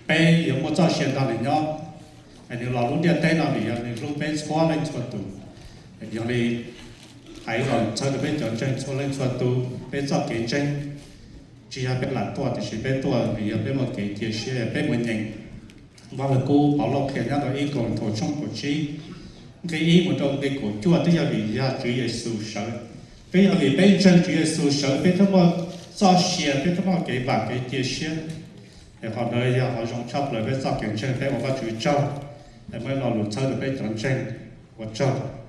peb yuav muaj txoj sia nrog nws nyob. Nws los lub ntiaj teb no vim yog nws hlub peb txhua leej txhua tus. Yog li hais los txhawb rau peb cov ntseeg txhua leej txhua tus, peb txoj kev ntseeg tsis yog peb lam tuaj, tiam sis peb tuaj vim yog peb muaj kev cia siab, peb mus nyeem Vaj Lug Kub Povlauj qhia nyob rau ib Kauleethaus tshooj kaum tsib, nqe ib mus rau nqe kaum cuaj, twb yog vim yog Tswv Yexus sawv. Peb yog vim peb ntseeg Tswv Yexus sawv, peb thiaj muaj txoj sia, peb thiaj muaj kev vam kev cia siab. Es qhov ntawd yog qhov zoo tshaj plaws peb txoj kev ntseeg, peb ua Vajtswv tsaug. Es muaj ib lo lus txhawb rau peb cov ntseeg, ua tsaug.